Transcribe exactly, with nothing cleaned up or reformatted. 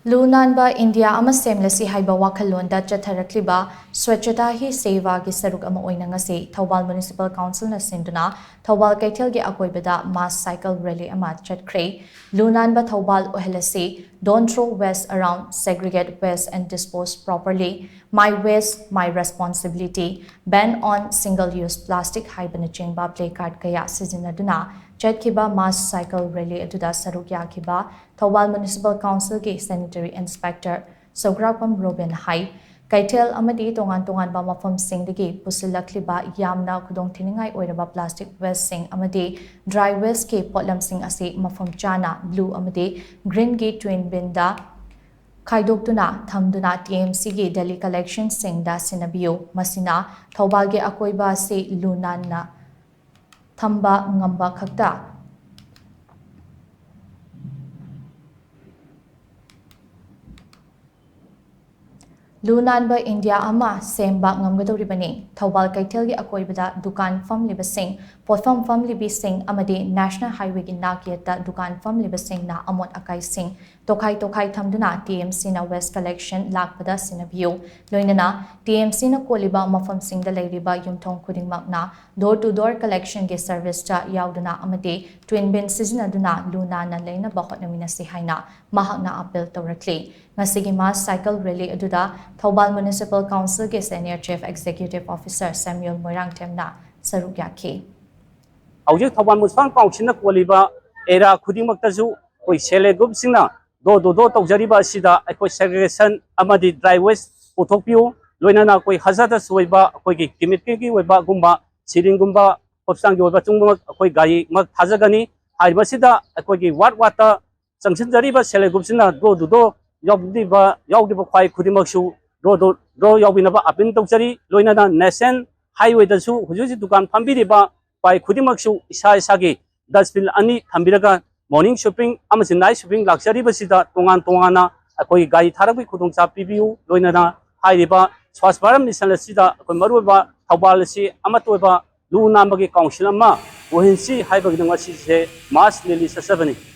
ꯂꯨ ꯅꯥꯟꯕ ꯏꯟꯗꯤꯌꯥ ꯑꯃ ꯁꯦꯝꯂꯁꯤ ꯍꯥꯏꯕ ꯋꯥꯈꯜꯂꯣꯟꯗ ꯆꯠꯊꯔꯛꯂꯤꯕ ꯁ꯭ꯋꯆꯇꯥ ꯍꯤ ꯁꯦꯕꯥꯒꯤ ꯁꯔꯨꯛ ꯑꯃ ꯑꯣꯏꯅ ꯉꯁꯤ ꯊꯧꯕꯥꯜ ꯃ꯭ꯌꯨꯅꯤꯁꯤꯄꯥꯜ ꯀꯥꯎꯟꯁꯤꯜꯅ ꯁꯤꯟꯗꯨꯅ ꯊꯧꯕꯥꯜ ꯀꯩꯊꯦꯜꯒꯤ ꯑꯀꯣꯏꯕꯗ ꯃꯥꯁ ꯁꯥꯏꯀꯜ ꯔꯦꯂꯤ ꯑꯃ ꯆꯠꯈ꯭ꯔꯦ꯫ ꯂꯨ ꯅꯥꯟꯕ Thoubal ꯑꯣꯏꯍꯜꯂꯁꯤ, Don't throw waste around, segregate waste and dispose properly, My waste, my responsibility, Ban on single use plastic ꯍꯥꯏꯕꯅꯆꯤꯡꯕ ꯄ꯭ꯂꯦ ꯀꯥꯔꯗ ꯀꯌꯥ ꯁꯤꯖꯤꯟꯅꯗꯨꯅ ꯆꯠꯈꯤꯕ ꯃꯥꯁ ꯁꯥꯏꯀꯜ ꯔꯦꯂꯤ ꯑꯗꯨꯗ ꯁꯔꯨꯛ ꯌꯥꯈꯤꯕ ꯊꯧꯕꯥꯜ ꯃ꯭ꯌꯨꯅꯤꯁꯤꯄꯥꯜ ꯀꯥꯎꯟꯁꯤꯜꯒꯤ ꯁꯦꯅꯤꯇꯔꯤ ꯏꯟꯁꯄꯦꯛꯇꯔ ꯁꯧꯒ꯭ꯔꯥꯛꯄꯝ ꯔꯣꯕꯤꯟ ꯍꯥꯏ, ꯀꯩꯊꯦꯜ ꯑꯃꯗꯤ ꯇꯣꯉꯥꯟ ꯇꯣꯉꯥꯟꯕ ꯃꯐꯝꯁꯤꯡꯗꯒꯤ ꯄꯨꯁꯤꯜꯂꯛꯂꯤꯕ ꯌꯥꯝꯅ ꯈꯨꯗꯣꯡꯊꯤꯅꯤꯡꯉꯥꯏ ꯑꯣꯏꯔꯕ ꯄ꯭ꯂꯥꯁꯇꯤꯛ ꯋꯦꯁꯁꯤꯡ ꯑꯃꯗꯤ ꯗ꯭ꯔꯥꯏ ꯋꯦꯁꯀꯤ ꯄꯣꯠꯂꯝꯁꯤꯡ ꯑꯁꯤ ꯃꯐꯝ ꯆꯥꯅ ꯕ꯭ꯂꯨ ꯑꯃꯗꯤ ꯒ꯭ꯔꯤꯟꯒꯤ ꯇ꯭ꯋꯤꯟ ꯕꯤꯟꯗ ꯈꯥꯏꯗꯣꯛꯇꯨꯅ ꯊꯝꯗꯨꯅ ꯇꯤ ꯑꯦꯝ ꯁꯤꯒꯤ ꯗꯦꯂꯤ ꯀꯂꯦꯛꯁꯟꯁꯤꯡꯗ ꯁꯤꯟꯅꯕꯤꯌꯨ꯫ ꯃꯁꯤꯅ ꯊꯧꯕꯥꯜꯒꯤ ꯑꯀꯣꯏꯕ ꯑꯁꯤ ꯂꯨ ꯅꯥꯟꯅ ꯊꯝꯕ ꯉꯝꯕ ꯈꯛꯇ ꯂꯨ ꯅꯥꯟꯕ ꯏꯟꯗꯤꯌꯥ ꯑꯃ ꯁꯦꯝꯕ ꯉꯝꯒꯗꯧꯔꯤꯕꯅꯤ꯫ ꯊꯧꯕꯥꯜ ꯀꯩꯊꯦꯜꯒꯤ ꯑꯀꯣꯏꯕꯗ ꯗꯨꯀꯥꯟ ꯐꯝꯂꯤꯕꯁꯤꯡ, ꯄꯣꯠꯐꯝ ꯐꯝꯂꯤꯕꯤꯁꯤꯡ ꯑꯃꯗꯤ ꯅꯦꯁꯅꯦꯜ ꯍꯥꯏꯋꯦꯒꯤ ꯅꯥꯛ ꯌꯦꯠꯇ ꯗꯨꯀꯥꯟ ꯐꯝꯂꯤꯕꯁꯤꯡꯅ ꯑꯃꯣꯠ ꯑꯀꯥꯏꯁꯤꯡ ꯇꯣꯈꯥꯏ ꯇꯣꯈꯥꯏ ꯊꯝꯗꯨꯅ ꯇꯤ ꯑꯦꯝ ꯁꯤꯅ ꯋꯦꯁ ꯀꯂꯦꯛꯁꯟ ꯂꯥꯛꯄꯗ ꯁꯤꯟꯅꯕꯤꯌꯨ꯫ ꯂꯣꯏꯅꯅ ꯇꯤ ꯑꯦꯝ ꯁꯤꯅ ꯀꯣꯜꯂꯤꯕ ꯃꯐꯝꯁꯤꯡꯗ ꯂꯩꯔꯤꯕ ꯌꯨꯝꯊꯣꯡ ꯈꯨꯗꯤꯡꯃꯛꯅ door to door collectionꯒꯤ serviceꯇ ꯌꯥꯎꯗꯨꯅ ꯑꯃꯗꯤ ꯇ꯭ꯋꯤꯟ ꯕꯤꯟ ꯁꯤꯖꯤꯟꯅꯗꯨꯅ ꯂꯨ ꯅꯥꯟꯅ ꯂꯩꯅꯕ ꯍꯣꯠꯅꯃꯤꯟꯅꯁꯤ ꯍꯥꯏꯅ ꯃꯍꯥꯛꯅ ꯑꯥꯄꯤꯜ ꯇꯧꯔꯛꯂꯤ꯫ ꯉꯁꯤꯒꯤ ꯃꯥꯁ ꯁꯥꯏꯀꯜ ꯔꯦꯂꯤ ꯑꯗꯨꯗ ꯊꯧꯕꯥꯜ ꯃ꯭ꯌꯨꯅꯤꯁꯤꯄꯥꯜ ꯀꯥꯎꯟꯁꯤꯜꯒꯤ senior chief executive officer Samuel ꯃꯣꯏꯔꯥꯡꯊꯦꯝꯅ ꯁꯔꯨꯛ ꯌꯥꯈꯤ꯫ ꯍꯧꯖꯤꯛ ꯊꯧꯕꯥꯜ ꯃ꯭ꯌꯨꯅꯤꯁꯤꯄꯥꯜ ꯀꯥꯎꯟꯁꯤꯜꯅ ꯀꯣꯜꯂꯤꯕ ꯑꯦꯔꯤꯌꯥ ꯈꯨꯗꯤꯡꯃꯛꯇꯁꯨ ꯑꯩꯈꯣꯏ ꯁꯦꯜꯐ ꯍꯦꯜꯞ ꯒ꯭ꯔꯨꯞꯁꯤꯡꯅ door to door ꯇꯧꯖꯔꯤꯕ ꯑꯁꯤꯗ ꯑꯩꯈꯣꯏ segregation ꯑꯃꯗꯤ dry waste ꯄꯨꯊꯣꯛꯄꯤꯌꯨ꯫ ꯂꯣꯏꯅꯅ ꯑꯩꯈꯣꯏ hazardous ꯑꯣꯏꯕ ꯑꯩꯈꯣꯏꯒꯤ ꯀꯦꯃꯤꯀꯦꯜꯒꯤ ꯑꯣꯏꯕꯒꯨꯝꯕ, ꯁꯤꯔꯤꯟꯒꯨꯝꯕ, ꯍꯣꯁꯄꯤꯇꯥꯜꯒꯤ ꯑꯣꯏꯕ ꯆꯨꯝꯕꯃꯛ ꯑꯩꯈꯣꯏ ꯒꯥꯔꯤꯃꯛ ꯊꯥꯖꯒꯅꯤ꯫ ꯍꯥꯏꯔꯤꯕꯁꯤꯗ ꯑꯩꯈꯣꯏꯒꯤ ꯋꯥꯔꯗ ꯋꯥꯔꯗꯇ ꯆꯪꯁꯤꯟꯖꯔꯤꯕ ꯁꯦꯜꯐ ꯍꯦꯜꯞ ꯒ꯭ꯔꯨꯞꯁꯤꯅ door to door ꯌꯥꯎꯕꯤꯕ, ꯌꯥꯎꯔꯤꯕ ꯈ꯭ꯋꯥꯏ ꯈꯨꯗꯤꯡꯃꯛꯁꯨ door to door ꯌꯥꯎꯕꯤꯅꯕ ꯑꯥꯄꯤꯜ ꯇꯧꯖꯔꯤ꯫ ꯂꯣꯏꯅꯅ ꯅꯦꯁꯅꯦꯜ ꯍꯥꯏꯋꯦꯗꯁꯨ ꯍꯧꯖꯤꯛ ꯍꯧꯖꯤꯛ ꯗꯨꯀꯥꯟ ꯐꯝꯕꯤꯔꯤꯕ ꯈ꯭ꯋꯥꯏ ꯈꯨꯗꯤꯡꯃꯛꯁꯨ ꯏꯁꯥ ꯏꯁꯥꯒꯤ dustbin ꯑꯅꯤ ꯊꯝꯕꯤꯔꯒ morning sweeping ꯑꯃꯁꯨꯡ night sweeping ꯂꯥꯛꯆꯔꯤꯕꯁꯤꯗ ꯇꯣꯉꯥꯟ ꯇꯣꯉꯥꯟꯅ ꯑꯩꯈꯣꯏꯒꯤ ꯒꯥꯔꯤ ꯊꯥꯔꯛꯄꯒꯤ ꯈꯨꯗꯣꯡꯆꯥꯕ ꯄꯤꯕꯤꯌꯨ꯫ ꯂꯣꯏꯅꯅ ꯍꯥꯏꯔꯤꯕ Swachh Bharat Mission ꯑꯁꯤꯗ ꯑꯩꯈꯣꯏ ꯃꯔꯨꯑꯣꯏꯕ ꯊꯧꯕꯥꯜ ꯑꯁꯤ ꯑꯃꯠꯇ ꯑꯣꯏꯕ ꯂꯨ ꯅꯥꯟꯕꯒꯤ ꯀꯥꯎꯟꯁꯤꯜ ꯑꯃ ꯑꯣꯏꯍꯟꯁꯤ ꯍꯥꯏꯕꯒꯤꯗꯃꯛ ꯉꯁꯤꯁꯦ ꯃꯥꯁ ꯔꯦꯂꯤ ꯆꯠꯆꯕꯅꯤ꯫